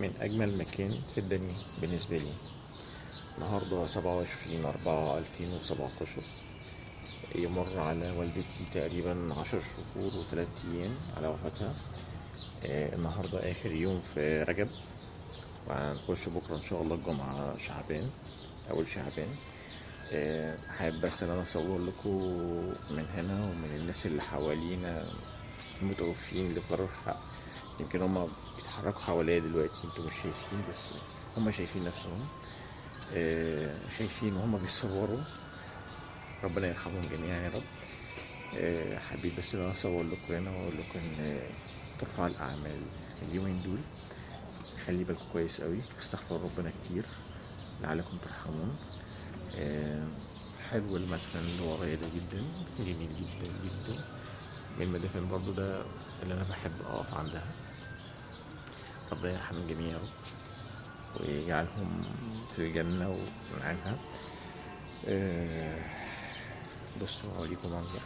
من أجمل مكان في الدنيا بالنسبة لي. النهاردة 27/4/2017، يمر على والدتي تقريبا 10 شهور و3 أيام على وفاتها. النهاردة آخر يوم في رجب، وهنخش بكرة إن شاء الله الجمعة شعبان، أول شعبان. حابب بس إن أنا أصور لكم من هنا ومن الناس اللي حوالينا المتوفين اللي قرروا الحق. يمكن هما بيتحركوا حواليا دلوقتي، انتوا مش شايفين بس هما شايفين نفسهم، شايفين وهما بيصوروا. ربنا يرحمهم جميعا يا رب. حبيت بس ان انا اصور لكم هنا واقول لكم ان ترفع الاعمال اليومين دول، خلي بالكم كويس قوي، استغفر ربنا كتير لعلكم ترحمون. حلو المدفن اللي ورايا ده جدا، جميل جدا جدا. من المدافن برضو ده اللي انا بحب اقف عندها. ربنا يرحم الجميع يا رب ويجعلهم في الجنة ونعيمها. بصوا هوريكم منظر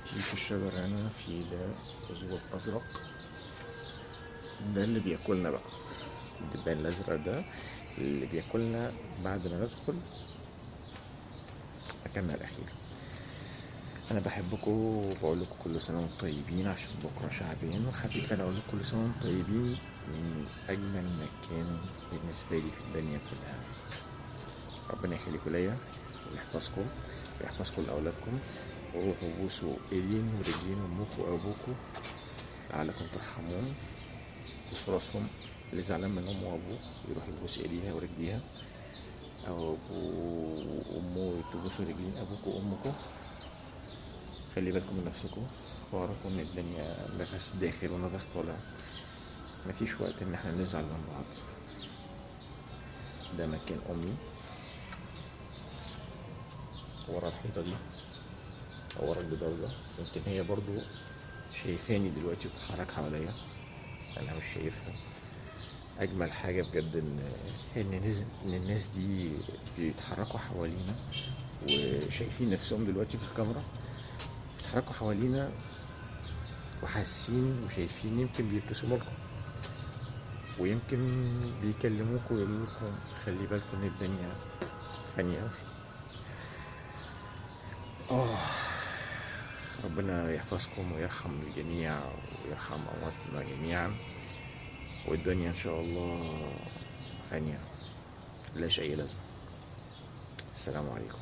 في الشجر هنا، في ده زوج ازرق، ده اللي بياكلنا بقى، الدبان الازرق ده اللي بياكلنا بعد ما ندخل مكاننا الاخير. انا بحبكم وبقول لكم كل سنة وانتم طيبين عشان بكره شعبان، وحبيت انا اقول لكم كل سنة وانتم طيبين من اجمل مكان بالنسبة لي في الدنيا كلها. ربنا يخليكم ليا ويحفظكم ويحفظكم لاولادكم، وروحوا بوسوا ايدين ورجلين امكم وابوكم لعلكم ترحمون. بوسوا راسهم، اللي زعلان من امه وابوه يروح يبوس ايديها ورجليها، او ابوه وامه تبوسوا رجلين ابوكم وامكم. خلي بالكم من نفسكم واعرفوا ان الدنيا نفس داخل ونفس طالع، مفيش وقت ان احنا نزعل من بعض. ده مكان امي ورا الحيطة دي او ورا الجدار ده، يمكن هي برضو شايفاني دلوقتي وبتتحرك حواليا، انا مش شايفها. اجمل حاجة بجد ان الناس دي بيتحركوا حوالينا وشايفين نفسهم دلوقتي في الكاميرا، بيتحركوا حوالينا وحاسين وشايفين، يمكن بيبتسموا لكم ويمكن بيكلموكم ويقولوا لكم خلي بالكم ان الدنيا فانية. ربنا يحفظكم ويرحم الجميع ويرحم أمواتنا جميعا، والدنيا إن شاء الله فانية لا شيء لازمة. السلام عليكم.